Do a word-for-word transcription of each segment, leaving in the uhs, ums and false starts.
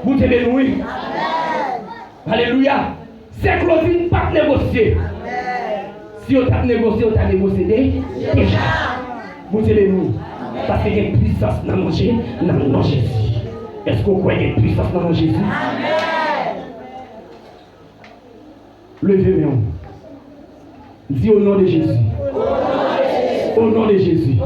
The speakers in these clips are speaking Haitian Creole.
Bondye beni w, wi. Alelouya. Sè Claudine p ap negosye. Si yo t ap negosye, yo ta negosye de, deja. Bondye beni w. Paske gen pwisans nan non Je-, nan non Jezi. Èske w kwè gen pwisans nan non Jezi? Leve men w. Di, au nom de Jésus. Au nom de Jésus.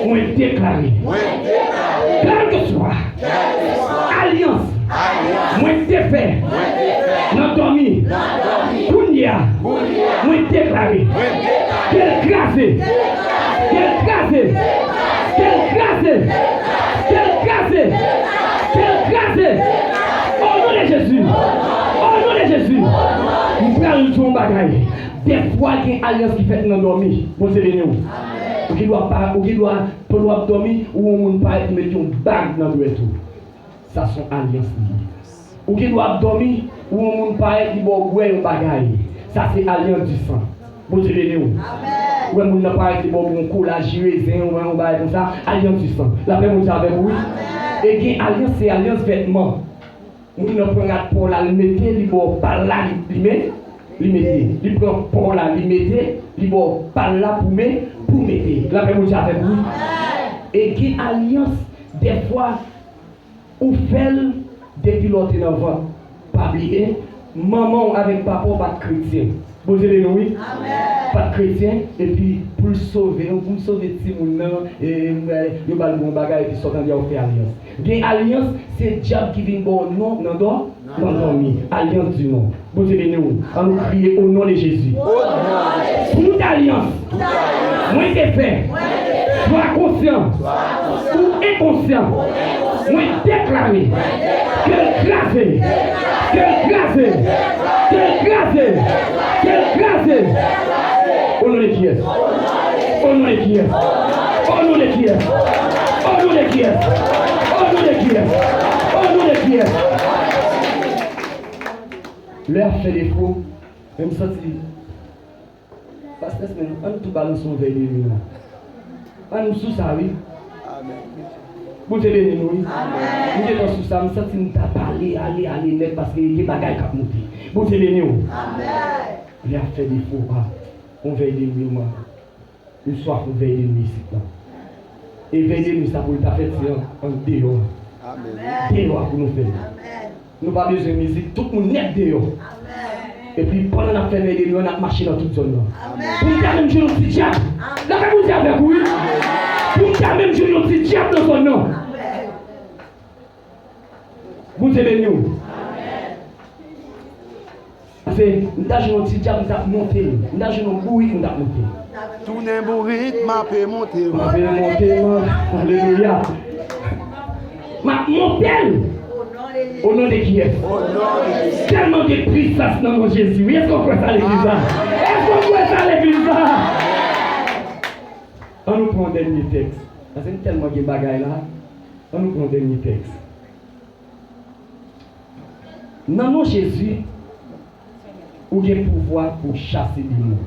Mwen deklare. Kèlkeswa alyans mwen te fè nan dòmi, kounye a, mwen deklare ke l kraze. Ke l kraze. Ke l kraze. Ke l kraze. Ke l kraze. Au nom de Jésus. Au nom de Jésus. M pral di w yon bagay. Dèfwa gen alyans ki fèt nan dòmi. Bondye beni w. Ou gen dwa pa, ou gen dwa, pandan w ap dòmi, ou wè yon moun parèt, li met yon bag nan dwèt ou. Sa se yon alyans li ye. Ou gen dwa ap dòmi, ou wè yon moun parèt, li ba w bwè yon bagay. Sa se alyans di san. Bondye beni w. Ou wè moun nan parèt, li ba w yon kola, ji rezen, ou wè yon bagay konsa, alyans di san. Lapè Bondye avèk ou, wi. E gen alyans, se alyans vètman. Moun nan pran rad pa w la, li mete, li ba w pa l la, li, li met, li mete. Li pran pa w la, li mete, li ba w pa l la pou met, pou mete. Lapè Bondye avèk ou, wi. E gen alyans, dèfwa, ou fè l depi lè w te nan vant. Pa bliye, manman w avèk papa w pa t kretyen. Bondye beni w, wi. Pa t kretyen, epi pou l sove, pou l sove timoun nan, e, e, yo ba l bon bagay, epi sa w tande a, ou fè alyans. Gen alyans, se dyab ki vin ba w non nan dò, nan dòmi. Alyans di non. Bondye beni w. An nou kriye, au nom de Jésus. Tout alyans mwen te fè, swa konsyan ou enkonsyan, mwen deklare ke l kraze, ke l kraze, ke l kraze, ke l kraze. Au nom de qui est? Au nom de qui est? Au nom de qui est? Au nom de qui est? Au nom de qui est? Au nom de qui est? Lè ap fè defo, men m santi, pastè Smen, ann tou balanse yon vèy de nwi non. Ann sou sa, wi. Bondye beni nou, wi. M gentan sou sa, m santi m t ap ale, ale, ale nèt, paske gen bagay k ap moute. Bondye beni w. Lè ap fè defo, a, yon vèy de nwi, man. M swaf yon vèy de nwi isit la. E vèy de nwi sa pou l ta fèt, se an, an deyò. Deyò a pou nou fè l. Nou pa bezwen mizik, tout moun nèt deyò. Epi pandan n ap fè vèy de nwi an, n ap mache nan tout zòn nan. Pou m ta menm jwenn yon ti dyab. Lapè Bondye avèk ou, wi. Pou m ta menm jwenn yon ti dyab nan zòn nan. Bondye beni w. Paske m ta jwenn yon ti dyab, m t ap monte l. M ta jwenn yon bourik, m t ap monte l. Tounen bourik, m ape monte w. M ape monte l. Alelouya. M ap monte l. O non de kiyès? Tèlman gen pwisans nan non Jezi. Wi, èske w kwè sa legliz la? Èske w kwè sa legliz la? An nou pran yon dènye tèks. Paske m tèlman gen bagay la. An nou pran yon dènye tèks. Nan non Jezi, ou gen pouvwa pou w chase demon.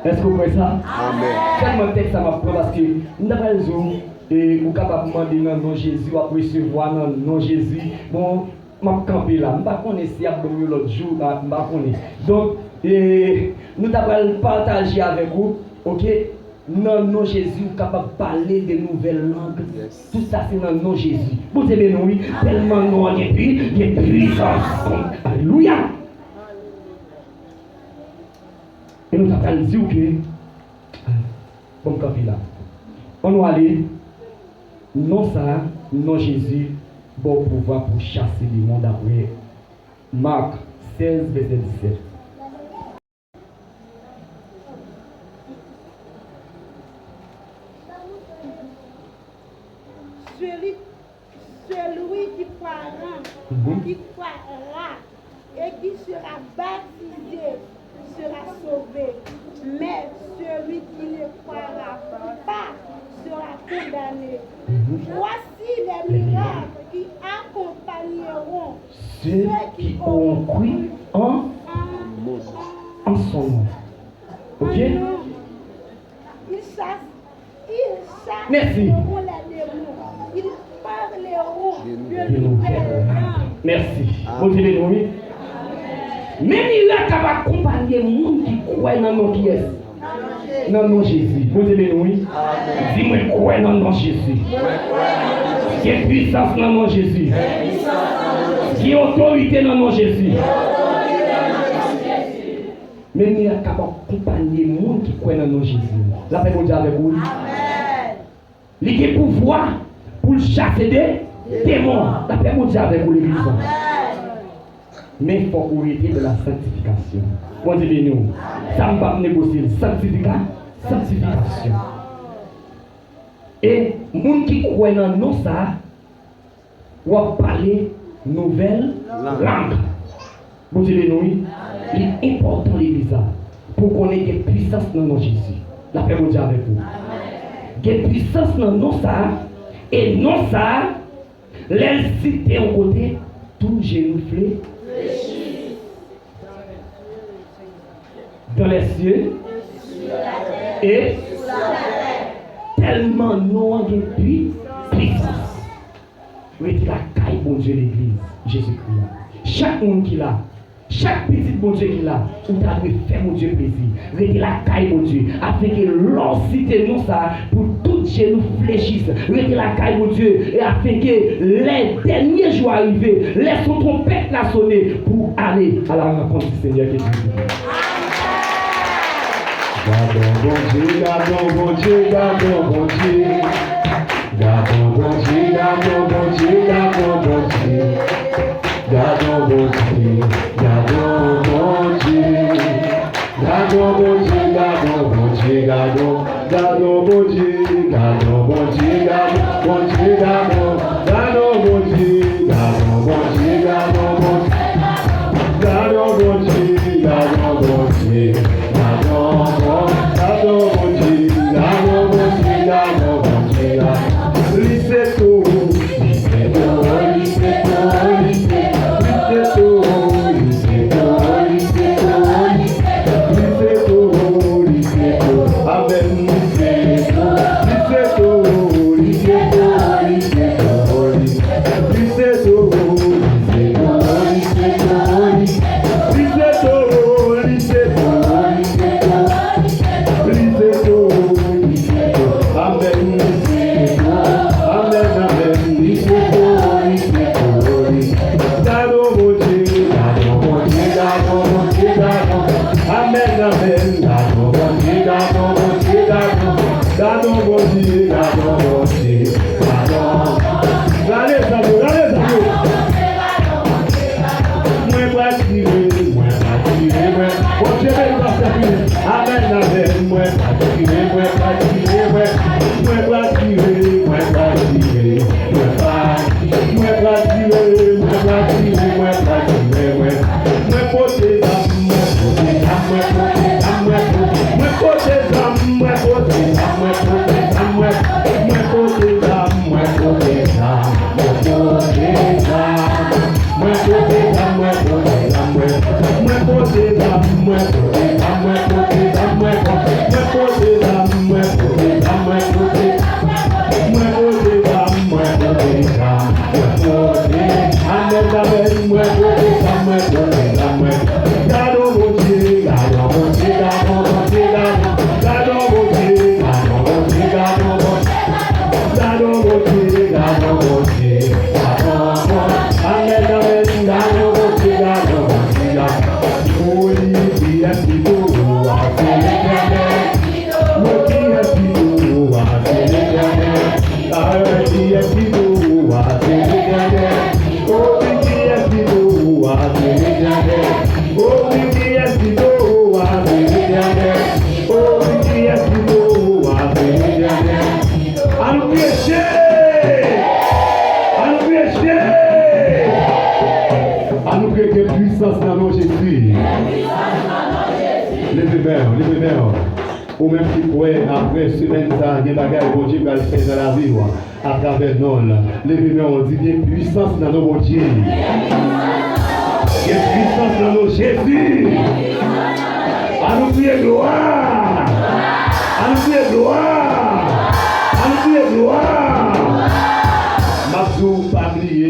Èske w kwè sa? Amèn. Sèlman tèks sa m ap pran paske m ta pral di w, e, ou kapab mande nan non Jezi, w ap resevwa nan non Jezi. Bon, m ap kanpe la. M pa konnen si y ap ban m yon lòt jou, m pa konnen. Donk, e, nou ta pral pataje avèk ou, oke? Nan non Jezi, ou kapab pale de nouvèl lang. Tout sa se nan non Jezi. Bondye beni w, wi. Tèlman non an gen pwi-, gen pwisans. Alelouya. E nou ta pral di w ke, bon, m kanpe la. Ann nou ale. Non sa, non Jezi, ba w pouvwa pou w chase demon, daprè Mak sèz, vèsè disèt. Celui, celui qui croira, qui croira et qui sera baptisé sera sauvé, mais celui qui ne croira pas sera condamné. Voici les miracles qui accompagneront ceux qui auront cru en, en son nom. Ok? Ils chas-, ils chasseront les démons. Ils parleront de nouvelles langues. Mèsi. Bondye beni w, wi. Men mirak k ap akonpanye moun ki kwè nan non kiyès? Nan non Jezi. Bondye beni w, wi. Di, mwen kwè nan non Jezi. Gen pwisans nan non Jezi. Gen otorite nan non Jezi. Men mirak k ap akonpanye moun ki kwè nan non Jezi. Lapè Bondye avèk ou, wi. Li gen pouvwa pou l chase de demon. Lapè Bondye avèk ou, legliz la. Men fòk ou rete dans la sanctification. Bondye beni w. Sa m p ap negosye l. Sanktifika-, sanktifikasyon. E moun ki kwè nan non sa a, w ap pale nouvèl lang. Bondye beni w, wi. Li enpòtan, legliz la, pou w konnen gen pwisans nan non Jezi. Lapè Bondye avèk ou. Gen pwisans nan non sa a, e non sa a, lè l site yon kote, tout jenou fle dans les cieux et tèlman non an gen pwi-, pwisans. Rete lakay Bondye, legliz Jezikri a. Chak moun ki la, chak pitit Bondye ki la, ou ta dwe fè Bondye plezi. Rete lakay Bondye, afenke lè w site non sa a, pou tout jenou flechi. Rete lakay Bondye, e afenke lè dènye jou a rive, lè son twonpèt la sone, pou w ale à la rencontre du Seigneur. Que Dieu vous bénisse. Gadon Bondye, gadon Bondye, gadon Bondye. Gadon Bondye, gadon Bondye, gadon Bondye. Gadon Bondye, gadon Bondye. Gadon Bondye, gadon Bondye, gadon, gadon Bondye, gadon Bondye, gadon Bondye, gadon, gadon Bondye, gadon Bondye, gadon Bondye. Gadon Bondye, gadon Bondye, gadon Bon-, gadon Bondye, gadon Bondye, gadon Bondye, gadon. Li se tou, li se tou, li se tou, li se tou. Li se tou, li se tou, li se tou, li se tou. Li se tou, li se tou. Amèn. Li se tou, li se tou, li se tou, li se tou. Li se tou, li se tou, li se tou, li se tou. Li se tou, li se tou, li se tou, li se tou. Amèn. Li se tou. Amèn, amèn. Li se tou, li se tou, li se tou. Gadon Bondye, gadon Bondye, gadon Bondye, gadon. Amèn, amèn. Gadon Bondye, gadon Bondye, gadon. Gadon Bondye, gadon Bondye, gadon. Gade sa yo, gade sa yo. Mwen pral tire, mwen pral tire, mwen. Bondye beni pastè Philippe. Amèn, amèn. Mwen pral tire, mwen pral tire, mwen. Mwen pral tire, mwen pral tire, mwen pral. Mwen pral tire, mwen pral tire, mwen pral tire, mwen. Mwen pote zam, mwen pote zam, mwen pote zam, mwen pote. Mwen pote zam, mwen pote zam, mwen pote zam, mwen. Mwen pote zam, mwen pote zam, mwen pote zam. Mwen pote zam, mwen pote zam, mwen. Mwen pote zam, mwen pote zam, mwen pote. Mwen pote zam, mwen pote zam, mwen pote. Mwen pote zam, mwen pote zam, mwen pote. Amèn, amèn, mwen pote zam, mwen pote zam, mwen. Gadon Bondye, gadon Bondye, gadon Bondye, gadon. Gadon Bondye, gadon Bondye, gadon Bondye. Gadon Bondye, gadon Bondye, gadon Bondye. Amèn, amèn, gadon Bondye, gadon Bondye, gadon. Wi, kiyès ki pou ou a, se Letènèl. Wi, kiyès ki pou ou a, se Letènèl. A, kiyès ki pou ou a, se Letènèl. O, wi, kiyès ki pou ou a, se Letènèl. O, wi, kiyès ki pou ou a, se Letènèl. O, wi, kiyès ki pou ou a, se Letènèl. Ann preche! Ann preche! Ann preche pwisans nan non Jezi. Leve men w, leve men w. Ou menm ki kwè, apre semèn sa a, gen bagay Bondye pral fè nan lavi w, atravè non l. Leve men w, di, gen pwisans nan non Bondye. Gen pwisans nan non Jezi. Ann kriye glwa. Ann kriye glwa. Ann kriye glwa. M ap di w, pa bliye,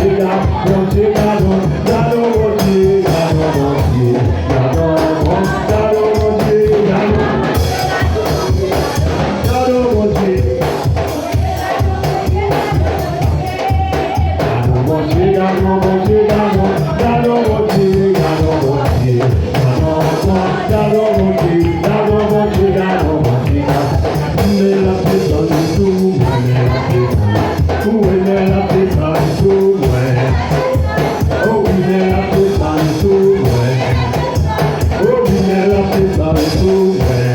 Bondye, gad, Bondye, gad on, gad on Bondye, gad on Bondye, gad on Bondye, gad on Bondye, gad on, gad on Bondye. Gad on Bondye, gad on Bondye, gad on, gad on Bondye, gad on Bondye, gad on, gad on Bondye, gad on Bondye, gad on Bondye, gad on. Men l ap desann sou mwen, men l ap desann. Ou wè men l ap desann sou mwen. O wi men l ap desann sou mwen. O wi men l ap desann sou mwen.